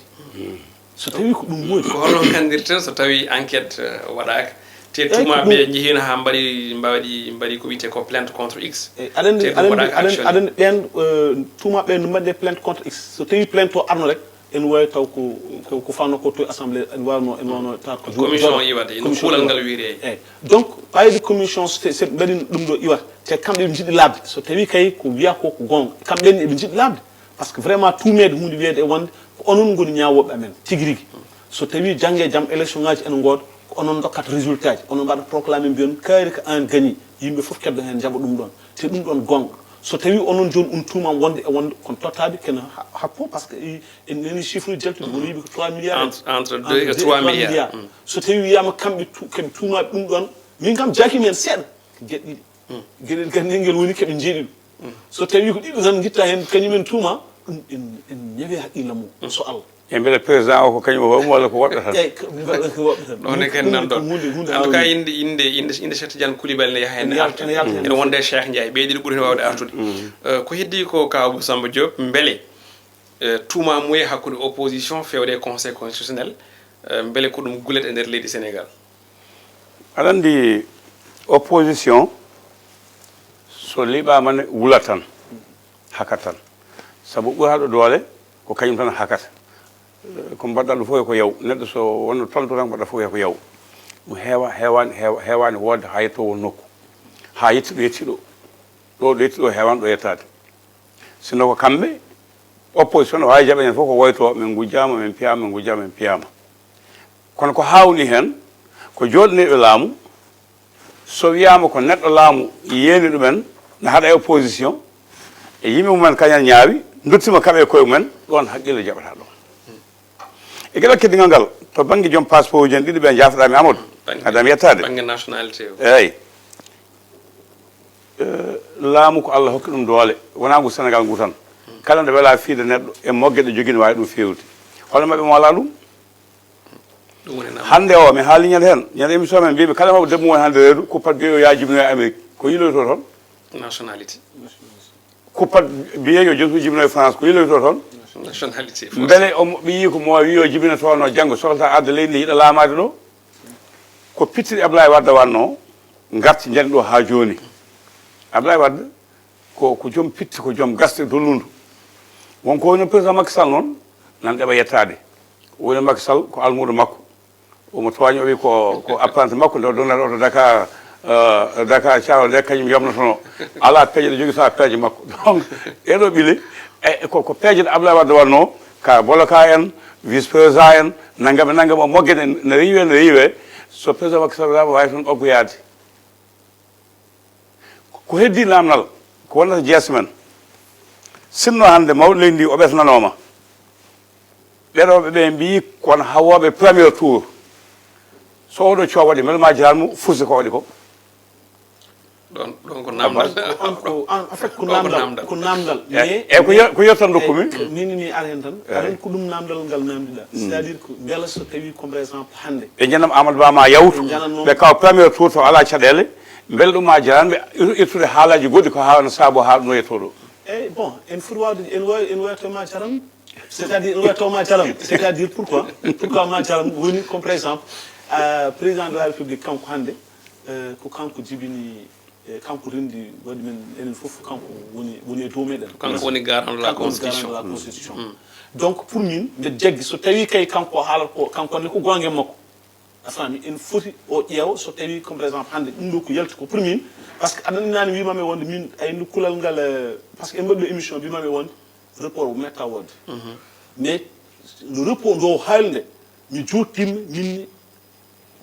So tawi ko ɗum woodi. Ko holno kanndirten so tawi enquête waɗaaka te tuuma ɓe njehino ha mbaɗi mbaɗi mbaɗi ko wiyte ko plainte contre x? Te ɗum waɗaaka action? Aɗa anndi ɓen tuuma ɓen no mbaɗde plainte contre x so tawi plainte o arno rek ene wawi taw ko ko fanno ko to assemblée ene wawno ene wawno taw ko commission o iwata ino kuulal ngal wiiri. Eyyi donc ɓayde commission so mbaɗino ɗum ɗo iwata te kamɓe ɓe jiɗi labde so tawi kay ko wiya ko ko gonga kamɓe ɓen eɓe jiɗi labde. Parce que vraiment tuumeede huunde wiyeede e wonde ko onon ngoni ñaawoɓe amen tigi rigi. So tawi jannge e jam élection ngaji ene ngooda ko onon dokkata résultat ji onon mbaɗa proclame mbiyon kaari ko an gagni yimɓe fof keddo heen njaɓa ɗum ɗon te ɗum ɗon gonga. So tawi onon jooni un tuumama wonde e wonde kon tottaɓe kene happo parce que en nani chiffre uji jaltuɗi woni yiɓe ko trois milliards entre deux et trois milliards. So tawi wiyama kamɓe keɓe tuumaɓe ɗum ɗon min kam jaakimi hen seeɗa ko geɗe ɗiɗi. Geɗel gandel ngel woni keɓe jeeɗiɗo. So tawi ko ɗiɗo tan gitta hen kañumen tuuma ɗum en en ñawe haqqilla mum so Allah. E mbele président o ko kañum o waɗum walla ko woɓɓe tan? Eyyi ko woɓɓe tan. Ɗon e ken nanɗon. En tout cas inde inde inde inde Cheikh Tidiane Koulibaly ne yaha henne arta ene wonde e Cheikh Ndiaye ɓe ɗiɗo ɓuri hen wawde artude. Ko heddi ko ka Abou Samba Diop mbele tuuma muye hakkude opposition fewde e conseil constitutionnel mbele ko ɗum gulet e nder leydi Sénégal? Aɗa anndi opposition so liɓaama ne wula tan haka tan sabu ɓuraaɗo doole ko kañum tan hakata. Ko mbaɗɗa ɗum fof ko yaw neɗɗo so wonno tontu tan mbaɗɗa fof ko yaw. Ɗum heewa heewaani heewa heewaani woodde haa yetto won nokku haa yetti ɗo yetti ɗo ɗo ɗo yetti ɗo heewaani ɗo yettaade. Sinno ko kamɓe opposition no waawi jaɓanen fof ko woyto min ngujjaama min piyaama min ngujjaama min piyaama. Kono ko haawni heen ko jooɗaniiɓe laamu so wiyaama ko neɗɗo laamu yeeni ɗumen na haɗa e opposition e yimɓe mumen kañal ñaawi nduttima kaɓe e koye mumen ɗoon haqqille jaɓata ɗoon. E geɗal keddigal ngal to bannge joom passeport uji en ɗiɗi ɓe jaafɗaami Amadou. Adami yettaade. Bannge nationalité o. Eeyi. Laamu ko Allah hokki ɗum doole wonaa ngu Senegal ngu tan. Kala nde welaa fiide neɗɗo e mogge ɗe jogii ne waawi ɗum feewde. Hono maɓɓe moolaa ɗum? Hannde o mi haali ñande heen ñande émission men mbiimi kala mawɓe debbo woni hannde reedu kuppat biyeyo yaa jibinoyo Amérique ko yiloyto toon? Nationalité. Kuppat biyeyo joom jibinoyo France ko yiloyto toon? Mbele o ɓiyi ko mo wiyo jibina toon o janngo sohlata arde leydi ndi yiɗa laamaade ɗo? Ko pittiri Ablaye Wadda wanno ngarti njani ɗo haa jooni. Ablaye Wadda ko ko joom pitti ko joom gasde dollundu. Won ko woni président Macky Sall noon nan ɗeɓa yettaade. Woni Macky Sall ko almuudo makko. Omo tooña o wi ko ko apprenti makko nde o donnata oto Dakar Dakar Thiaroye nde kañum yomnotono. Alaa peeje ɗe jogii so a peeje makko. Donc ɗeɗo ɓile e ko ko peeje ɗe Ablaye Wadde wanno ka boloka en vice président en nanngam e nanngam o mogge ɗe ne riiwe ne riiwe. So président Macky Sall wawi toon ɓaggoyaade. Ko heddi namdal ko wonnata jeese men. Sinno hannde mawɗo leydi ndi o ɓetananooma. Ɓeɗo ɓe ɓe mbiyi kon hawoɓe premier tour. So oɗo coow waɗi mbele ma jaarmu fursi ko waɗi ko. Ɗon ɗon ko namdal. On ko en fait ko namdal ko namdal mais e ko ko yettan dokkumi. Nini ni ar hen tan aɗon ko ɗum namdal ngal namdiɗa c'est à dire ko mbela so tawi comme par exemple hannde ɓe janam Amadou Ba ma yawtu ɓe kawa premier tour to ala caɗele mbele ɗum ma jaranɓe ittude haalaji goɗɗi ko hawana saabu haalɗuno yettoɗo. Eyyi bon en foti wawde en wawi en wawi to ma jaran. C'est-à-dire, ouais, Thomas Tchalam, c'est-à-dire pourquoi pourquoi ma Tchalam woni comme par exemple euh, président de la République kanko hannde euh, ko kanko jibini eh, kanko rendi waɗi men enen fof kanko woni woni e dow meɗen. Kanko woni garant de la constitution. De la constitution. Mm. Donc pour min mbeɗa jaggi so tawi kay kanko haalata ko kanko ne ko gonga makko. A faami en foti o ƴeewa so tawi comme par exemple hannde ɗum ɗo ko yalti ko pour min parce que aɗa anndi naane wimami wonde min ayno kulal ngal par ce que en mbaɗi ɗo émission mbimami wonde report o metta wonde mais le report ndo haalde mi jottimmi minni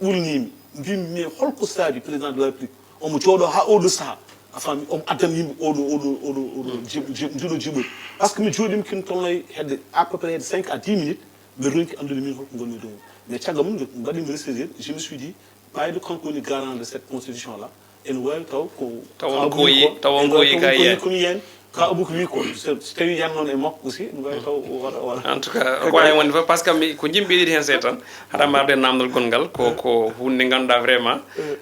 ɓulnimi mbimi mais holko saabi président de la république omo jooɗo ha oɗo saaha Enfin, omo addana yimɓe oɗo oɗo oɗo oɗo jiɓ- jiɓ- ndiɗo jiɓori. Par ce que mi jooɗiima kin tolno e hedde à peu près hedde cinq à dix minutes, mbeɗa ronki anndude min holko ngonmi ɗum. Mais caggal mum nde mbaɗimi ressaisir, je me suis dit, ɓayde kanko woni garant de cette constitution là, ene waawi taw ko taw on ko yi- taw on ko yi ka yen. Komi yen ka abu ko wi ko, so so tawi yan noon e makko aussi, ene waawi taw o waɗa o waɗa. En tout cas, ko wawi wonde fof, par ce que mi ko jimɓe ɗiɗi hen seeɗa tan, haɗa marde namdal gonngal ko ko hunde ganduɗa vraiment,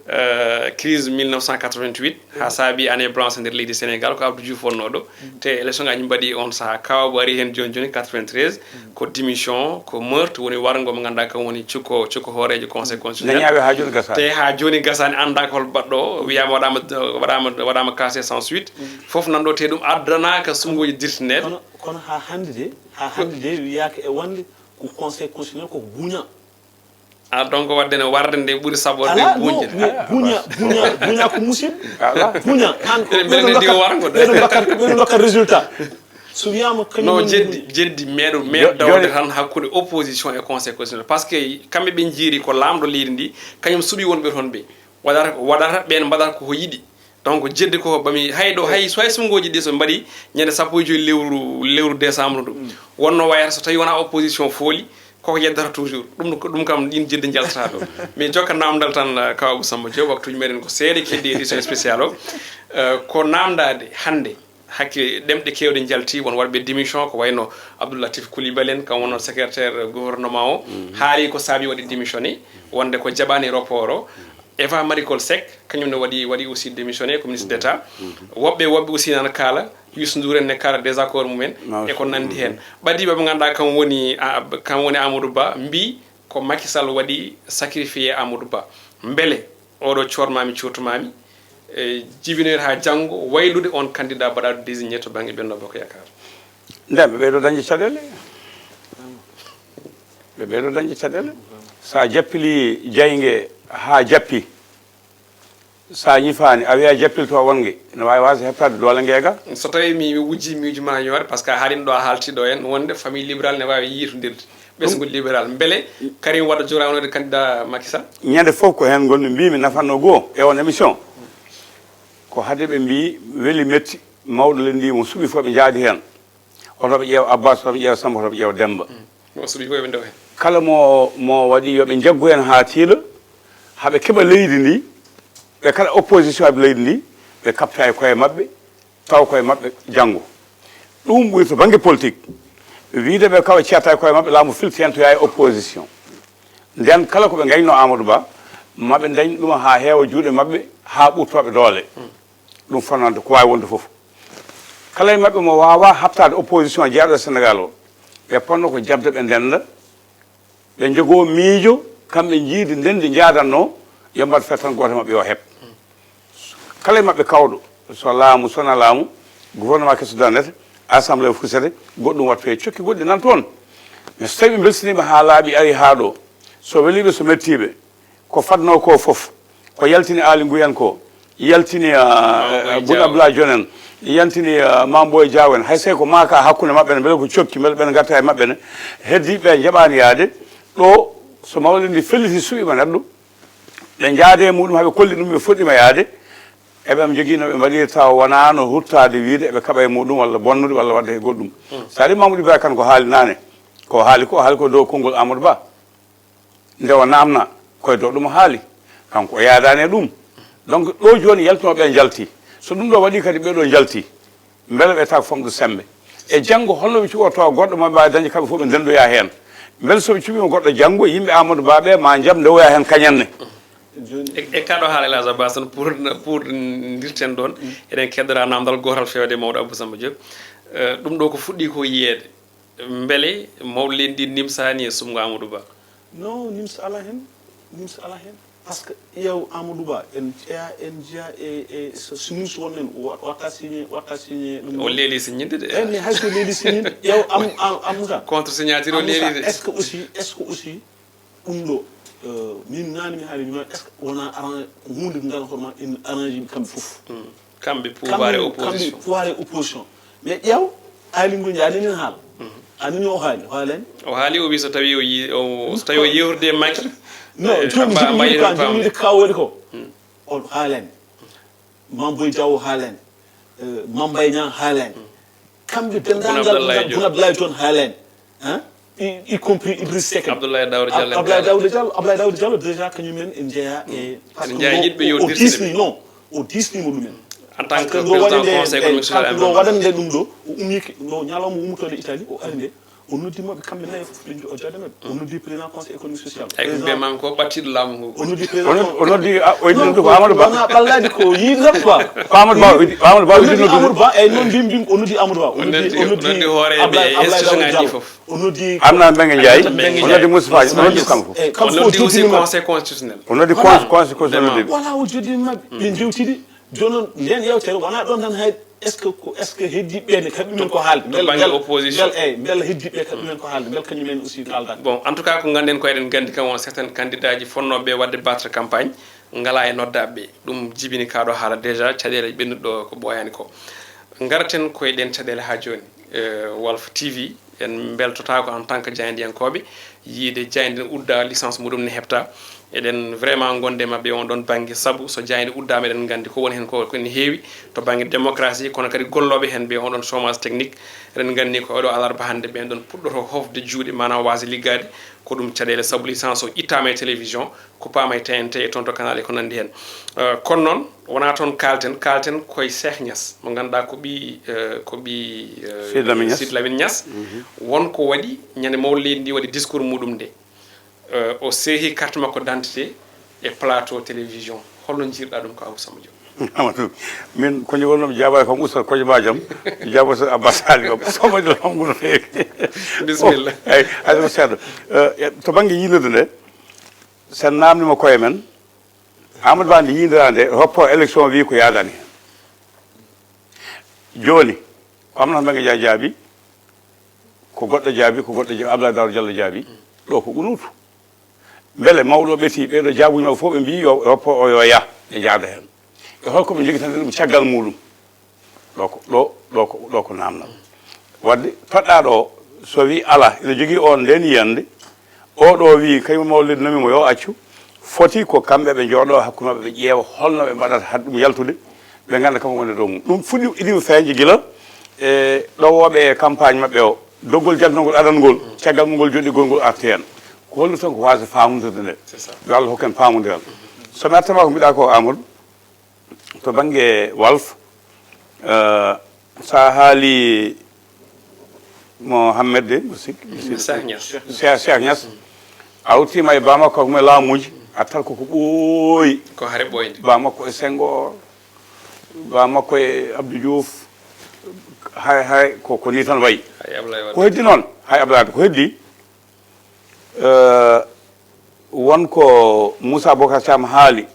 euh, crise mille neuf cent quatre-vingt-huit ha saabi année blanche nder leydi Sénégal, ko Abdou Diouf wonnoɗo. Te élection ngaji mbaɗi on saaha, kawbo ari hen joni joni quatre-vingt-treize, ko démission, ko meurtre, woni warngo mo ganduɗa kam woni cukko cukko hoorejo conseil constitutionnel. Ñawi ha joni gasani. Te ha joni gasani, anda ko hol baɗɗo, wiyama waɗama waɗama waɗama cassé sans suite. Fof nanɗo te ɗum addanaka sunngoji dirtineɗe. Kono kono ha hande de, ha hande de wiyaka e wonde ko conseil constitutionnel koko buña. A donc wadde no warde nde ɓuri saɓorde buñde. Buña buña buña ko musiɗɗo. Buña an ko ɓeɗo dokkat résultat. So wiyama kañum no jeddi jeddi meɗo meɗ dawde tan hakkude opposition e conseil constitutionnel, par ce que kamɓe ɓe jiiri ko lamɗo leydi ndi, kañum suuɗi wonɓe toon ɓe waɗata waɗata ɓen mbaɗata koko yiɗi. Donc jeddi ko bami hay ɗo hay so hay sunngoji ɗi so mbaɗi ñande sappo e joyi lewru lewru décembre ndu, wonno wayata so tawi wona opposition fooli, koko yeddata toujours. Ɗum ɗum kam ɗin jeddi jaltata ɗo. Mi jokka namdal tan, kaw Abou Samba Diop, waktuji meɗen ko seeɗa, keddi édition spécial o. Ko namdade hande hakke ɗemɗe kewɗe jalti, won waɗɓe démission ko wayno Abdoulatif Coulibaly en, kam wonno secrétaire gouvernement o, haali ko saabi waɗi démissionné, wonde ko jaɓani rapport o. Eva Marie Coll Seck kañum ne waɗi waɗi aussi démissionné ko ministre d'état. Woɓɓe woɓɓe aussi nana kaala, Youssou Ndour en ne kaala désaccord mumen e ko nandi hen. Ɓadiiɓe ɓe ganduɗa kam woni kam woni Amadou Ba mbi ko Macky Sall waɗi sacrifié Amadou Ba. Beele oɗo coormami coortumami e jibinoyta ha janggo waylude on candidat mbaɗaɗo désigné to banggue Benno Bokk Yakar? Nden ɓe ɓeydo dañde caɗele. Ɓe ɓeydo dañde caɗele. Sa jappili jayge ha jappi, sa ñifaani a wiya jappil to wonge, ene wawi wasa heɓtade doole ngeega. So tawi mi wujji miijo ma yoore, par ce que a haalino ɗo a haalti ɗo en wonde famille libéral ne wawi yiitondirde ɓesngu libéral, beele Karim Wade jora wonde candidat Macky Sall? Ñande fof ko hen gonmi mbimi nafanno goo e on émission, ko hade ɓe mbi weli metti, mawɗo lendi mo suɓi fof ɓe jaadi hen. Hoto ɓe ƴeew Abbas, hoto ɓe ƴeew Samba, hoto ɓe ƴeew Demba. Mo suɓi fof ɓe ndew hen. Kala mo mo waɗi yoɓe jaggu hen ha tiiɗa, haɓe keɓa leydi ndi, ɓe kala opposition abi leydi ndi, ɓe kapta e koye maɓɓe, taw koye maɓɓe janggo. Ɗum ɓuri to banggue politique, wiide ɓe kawa ceerta e koye maɓɓe, laamu filti hen to yaha e opposition. Nden kala ko ɓe gayno Amadou Ba, maɓe dañ ɗum ha heewa juuɗe maɓɓe, ha ɓurtoɓe doole. Ɗum fonnande ko wawi wonde fof. Kala e maɓɓe mo wawa habtade opposition jeeɗo e Sénégal o, ɓe ponno ko jabde ɓe ndenda, ɓe jogo miijo, kamɓe jiidi ndendi jadanno, yo mbaɗ feere tan goto maɓɓe yo heɓ. Kala e maɓɓe kawɗo, so laamu sona laamu, gouvernement keso dandete, assemblée fusete, goɗɗum watta e cokki goɗɗi nan toon. Mais so tawi ɓe belsinima ha laaɓi ari ha ɗo, so weliɓe so mettiɓe, ko fadno ko fof, ko yaltini Aali Nguyen ko, yaltini Boun Abdallah Dionne en, yaltini Mame Boye Diao en, hay sey ko maka hakkunde maɓɓe ne, beele ko cokki, beele ɓen gatta e maɓɓe ne, heddi ɓe jaɓani yaade ɗo. So mawɗo ndi felliti suɓima neɗɗo, ɓe jaade e muɗum haɓe kolli ɗum ɓe fuɗɗima yaade, eɓe am jogui noɓe mbaɗiri taw wona no huttade wiide eɓe kaɓa e muɗum walla bonnude walla wadde e goɗɗum. Sa ari Mamoudou Ibrahima Kane ko haali nane, ko haali ko haali ko dow konngol Amadou Ba. Nde o namna koye dow ɗum o haali, kanko o yaadani e ɗum. Donc ɗo joni yaltunoɓe jalti, so ɗum ɗo waɗi kadi ɓeɗo jalti, beele ɓe taw ko famɗo sembe. E janggo holno ɓe cuɓorto goɗɗo mo mbawi dañde kamɓe fof ɓe ndendoya hen? Beele soɓe cuɓima goɗɗo janggo yimɓe Amadou Ba ɓe ma jam ndewoya hen kañanne. E kaɗo haala Elhadj Abbas tan pour pour dirten ɗon, eɗen keddora namdal gotal fewde mawɗo Abou Samba Diop. Ɗum ɗo ko fuɗɗi ko yiyeede. Mbele mawɗo leydi ndi nimsaani e suɓngo Amadou Ba? Non, nimsa ala hen. Nimsa ala hen. Par ce que ƴeew Amadou Ba, en jeya en jeya e e so nimsa won en, watta signé watta signé ɗum. O leeli signinde de. Eyyi, mais hayso leeli signinde, ƴeew am am Moussa. Contre signature o leeli de. Est ce que aussi est ce que aussi ɗum ɗo min nani mi haali mi est ce que wona arrange hunde ngal horma en arrange kamɓe fof? Kamɓe pouvoir e opposition. Pouvoir e opposition. Mais ƴeew, Aly Ngouille Ndiaye, aɗa nani haala? Aɗa nani o haali? O haalani? O haali, o wi so tawi o yi o so tawi o yewtide e Macky. Non, joni jiɗi wiide ka joni wiide ka waɗi ko. O haalani. Mame Boye Diao haalaani, eh, Mame Mbaye Niang haalaani. Kamɓe denndaangal Boun Abdallah John haalaani, hein? Y, y compris Idriss Seck. Abdoulaye Daouda Diallo en Abdoulaye Daouda Diallo, Abdoulaye Daouda Diallo déjà kañum en en jeeya e, parce que njeeya yiɗɓe yo o diisni non, o diisnima ɗumen. En tant que président conseil économique social et environnemental, ɗo waɗande ɗum ɗo, o ummiike ɗo ñalawma ummotooɗo Italie, o ari nde, o noddi maɓɓe kamɓe nayo fof, ɓe o jooɗa maɓɓe. O noddi président conseil économique social. Eyi, ɓe man ko ɓattiɗo laamu ngu. O noddi président. O noddi, o noddi, a, o noddi ko Amadou Ba. Wona ɓallaade ko yiide tan quoi. Ko Amadou Ba o noddi, Amadou Ba o noddi Amadou Ba, eyi noon mbim mbim, o noddi Amadou Ba. O noddi, o noddi hoore Abdoulaye Daouda Diallo. O noddi Amna Mbengue Ndiaye, o noddi Moustapha, o noddi kamɓe fof. Eyi, kamɓe fof o noddi aussi conseil constitutionnel. O noddi conseil constitutionnel. Voilà, o jooɗi maɓɓe, ɓe njewtidi. Jooni noon, nden yewtere wonaa ɗoon tan hay, est-ce que ko, est-ce que heddiiɓe ɓe ne kaɓi men ko haalde? To bannge opposition. Mbel, eyi, mbel heddiiɓe ɓe kaɓi men ko haalde? Mbel kañum en aussi kaaldaaka? Bon, en tout cas, ko ngannden ko eɗen nganndi kam, won certains candidats ji fotnooɓe waɗde battre campagne, ngalaa e noddaaɓe ɓe. Ɗum jibini kaa ɗo haala déjà, caɗeele ɓennuɗo ko ɓooyaani ko. Ngaraten ko e ɗeen caɗeele haa jooni. Eh, Walf T V, en mbeltotaako en tant que jaayndiyankooɓe, yiide jaaynde ne udda licence muɗum ne heɓta. Eɗen vraiment ngonde maɓɓe on ɗon bannge, sabu so jaaynde uddaama, eɗen nganndi ko woni heen ko, ko ene heewi to bannge démocratie, kono kadi gollooɓe heen ɓe on ɗon chômage technique, eɗen nganndi ko oɗo alarba hannde ɓeen ɗon puɗɗoto hofde juuɗe, maanaam waasde liggaade, ko ɗum caɗeele, sabu licence o ittaama e télévision, kuppaama e T N T e toon to canal e ko nanndi heen. Eh, kono noon, wonaa toon kaalten, kaalten koye Cheikh Niass, mo ngannduɗaa ko ɓii, eh, ko ɓii, eh, Sidy Lamine Niass. Sidy Lamine Niass. Mhm. Won ko waɗi, ñande mawɗo leydi ndi waɗi discours muɗum nde. Eh, o seehi carte makko d'identité e plateau télévision. Holno njiirɗaa ɗum ko Abou Samba Diop? Amadou, min koñe wonno mi jaabaa kam Oustaz Koñe Madiam, mi jaaboo Oustaz Abbas Ali kam, somo de lamgo no feewi. Bisimilla. Eyi, hay ko seeɗa. Eh, to bannge yiilirde nde, sen naamnima koye men, Amadou Ba nde yiindiraa nde, hoppo élection wi ko yaadaani heen. Jooni, ko Amnata Mbengue Ndiaye jaabi, ko goɗɗo jaabi, ko goɗɗo jaabi, Abdoulaye Daouda Diallo jaabi. Ɗo ko qunuutu. Mbele mawɗo o ɓetii ɓeeɗo jaabuuji maɓɓe fof ɓe mbiyi yo hoppo o yo yah, ɓe njaada heen. E holko ɓe njogitande ɗum caggal muɗum? Ɗo ko, ɗo, ɗo ko, ɗo ko naamnal. Waɗde toɗɗaaɗo o, so wi alaa, ina jogii oon ndeen yiyannde, o ɗo wi kañum mawɗo leydi nomi mo yo accu, foti ko kamɓe ɓe njooɗo hakkunde maɓɓe, ɓe ƴeewa holno ɓe mbaɗata haɗde ɗum yaltude, ɓe ngannda kanko woni e dow mum. Ɗum fuɗɗi, idiima feeñde gila e ɗowooɓe e campagne maɓɓe o, doggol jantotngol adana ngol, caggal mum ngol joɗɗigol ngol arti heen. Ko holno tan ko waasde faamondirde nde? C'est ça. Yo Allah hokku en paamondiral. So mi artama ko mbiɗa ko Amadou, to bannge Walf, eh, so a haali Mohamed de, mo Sik-, Cheikh Niass. Cheikh, Cheikh Niass. A hawtiima e Bamako, ko e laamuuji, a tal ko ko ɓooyi. Ko hare ɓooyde. Bamako e Senghor, Bamako e Abdou Diouf, hay, hay, ko, ko nii tan wayi. Hay Ablaye Wade. Ko heddi noon, hay Ablaye Wade, ko heddi, eh, won ko Moussa Bocar Thiam haali.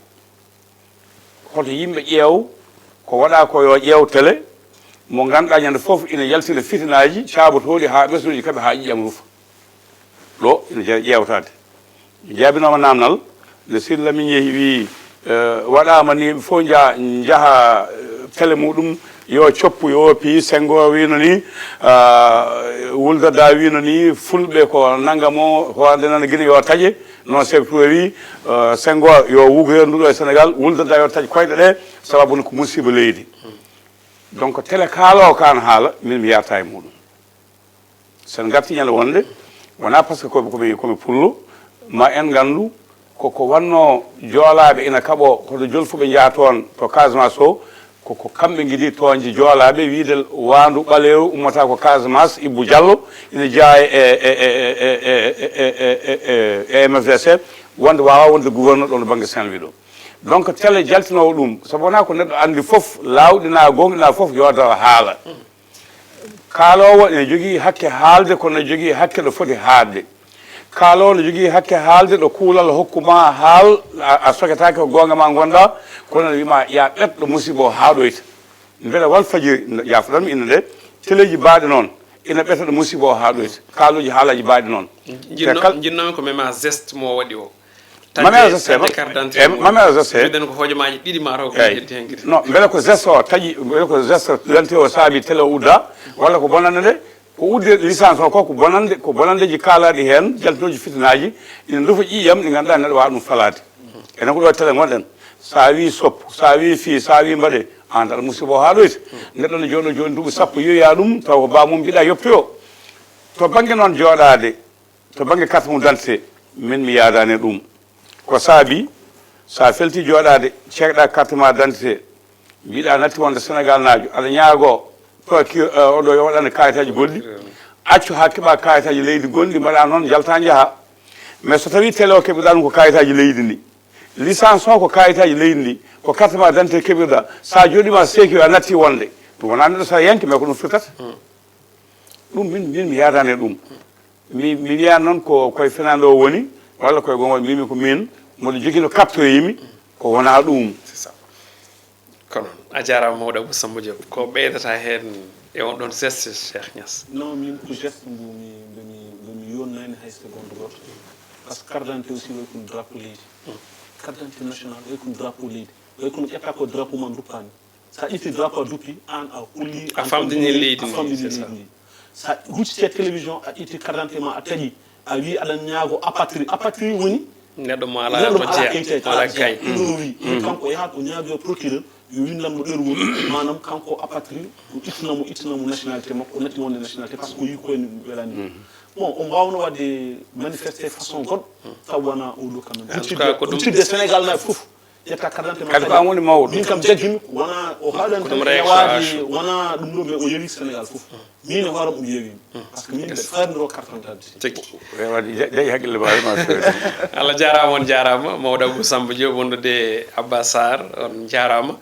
Hoto yimɓe ƴeew ko waɗa ko, yo ƴeew télé mo ngannduɗaa ñande fof ina yaltina fitinaaji caabotooɗi haa ɓesnuuji kaɓe haa ƴiƴam rufa. Ɗo ina jeya ƴeewtaade. Mi jaabinooma naamnal, nde Sidy Lamine yehi wii, eh, waɗaama ni, ɓe fof nja-, njaha, eh, télé muɗum, yo coppu, yo piyi, Senghor wiino ni, ah, Wul Dadda wiino ni, fulɓe ko nannga mo, hoorde nana Gine yo taƴe, non Seeku Touré wii, eh, Senghor yo wugoyo nduɗo e Sénégal, Wul Dadda yo taƴ koyɗe ɗe, sababu no ko musiba leydi. Donc télé kaaloowo kaan haala, min mi yarta e muɗum. Sen ngarti ñande wonde, wonaa parce que ko, ko mi, ko mi pullo, ma en nganndu ko, ko wannoo joolaaɓe ina kaɓoo, hoto jolfuɓe njaha toon to Casamance o, ko, ko kamɓe ngidi tooñde joolaaɓe, wiide waandu ɓaleeru ummata ko Casamance, Ibbu Jallo ina jeyaa e, e, e M F D C, wonde waawaa wonde gouverneur ɗoon to bannge Saint-Louis ɗo. Donc télé jaltinoowo ɗum, sabu wonaa ko neɗɗo anndi fof, laawɗinaa, gooŋɗinaa fof, yo daw haala. Kaaloowo ene jogii hakke haalde, kono ene jogii hakke ɗo foti haaɗde. Kaaloowo ene jogii hakke haalde ɗo kuulal hokku ma haal, a, a soketaake ko goonga ma ngonɗaa, kono ene wii ma ya ɓet ɗo musiba o haaɗoyta. Mbele Walfadjiri, yaafoɗon mi innde nde, teleeji baaɗi noon, ina ɓeta ɗo musiba o haaɗoyta. Kaalooji haalaaji baaɗi noon. Te kal- Njinnoomi ko mema geste mo waɗi o. Mami Aza Seba. Carte d'identité mum. Mami Aza Seba. Mbiɗen ko hojomaaji ɗiɗi ma taw ko heddi heen gite. Non, mbele ko geste o taƴi, mbele ko geste d'identité o saabi télé o udda, walla ko bonannde nde, ko udde licence o ko, ko bonannde, ko bonanndeeji kaalaaɗi heen, jaltinooji fitinaaji, ina ndufa ƴiiƴam ɗi ngannduɗaa neɗɗo waawa ɗum falaade. Enen ko ɗo télé ngonɗen. So a wii soppu, so a wii fii, so a wii mbaɗe, aan tan musiba o haa ɗoyta. Neɗɗo ne jooɗo jooni duuɓi sappo, yiyoyaa ɗum, taw ko baamum mbiɗa yoppi o. To bannge noon jooɗaade, to bannge carte mum d'identité, min mi yaadaani e ɗum. Ko saabi, so a felti jooɗaade, ceekɗa carte ma d'identité, mbiɗa natti wonde Senegal naajo, aɗa ñaagoo, procure, eh, oɗo yo waɗane kayitaaji goɗɗi, accu haa keɓa kayitaaji leydi gonɗi, mbaɗa noon, njalta njaha. Mais so tawi télé o keɓiɗa ɗum ko kayitaaji leydi ndi, licence o ko kayitaaji leydi ndi, ko carte ma d'identité keɓirɗa, sa jooɗima seeki a natti wonde, ɗum wona neɗɗo sa yanke, mais ko ɗum firtata. Ɗum min, min mi yaadani e ɗum. Mi, mi wiyan noon ko koye fenaande o woni, walla koye gongol mbimi ko min, mboɗo jogino carte o yimi, ko wona ɗum. C'est ça. Ko noon. A jaaraama mawɗo Abou Samba Diop. Ko ɓeydata heen e on ɗon geste, Cheikh Niass? Non, min ko geste mbo mi, mbo mi, mbo mi yonnani hay seconde gooto. Par ce que carte d'identité aussi way kono drapeau leydi. Carte d'identité nationale way kono drapeau leydi. Way kono ƴetta ko drapeau ma duppani. Sa ƴetti drapeau a duppi, an a holli, a famdini leydi ndi, a famdini leydi ndi. Sa huccite télévision, a ƴetti carte d'identité ma, a taƴi, a wi aɗa ñaago apatrie. Apatrie woni neɗɗo mo ala to jeya, mo ala kay. Ɗum o wi. Kanko o yahat o ñaago procureur, yo windan mo ɗerwol, maanaam kanko apatrie, o ittana mo, ittana mo nationalité makko, o natti wonde nationalité, par ce que o yi ko en welani. Bon, o mbawno wadde manifesté façon goɗɗo, taw wona o ɗo quand même. Huccitde, huccitde Sénégal naɓe fof. Ƴetta carte d'identité ma. Kadi ko an woni mawɗo. Min kam jaggimi, wona o haɗani tan rewaade, wona ɗum ɗo, mais o yewi Sénégal fof. Min e hooram o yewi. Par ce que min mbeɗa faarniro carte d'identité. Tigi. Waɗi jaƴi hakkille ma, ma feere. Allah jaaraama, on jaaraama. Mawɗo Abou Samba Diop, wondude Abba Sarr, on jaaraama.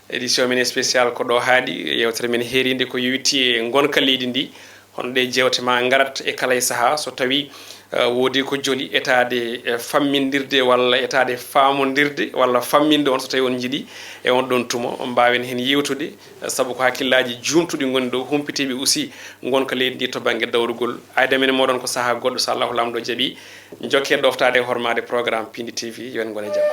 Édition men spécial ko ɗo haaɗi. Yewtere men heerinde ko yowiti e ngonka leydi ndi. Hono ɗe jeewte ma ngarat e kala e sahaa, so tawi, eh, woodi ko joli etaade, eh, fammindirde walla etaade faamondirde walla famminde on, so tawi on njiɗi e on ɗon tuma, on mbaawen heen yewtude, eh, sabu ko hakkillaaji juumtuɗi ngoni ɗo, humpitiiɓe aussi ngonka leydi ndi to bannge dawrugol. Ayda men e mooɗon ko sahaa goɗɗo, so Allahu Laamɗo jaɓi. Njokke ɗoftaade e hormaade programme Pindi T V, yo en ngon e jam.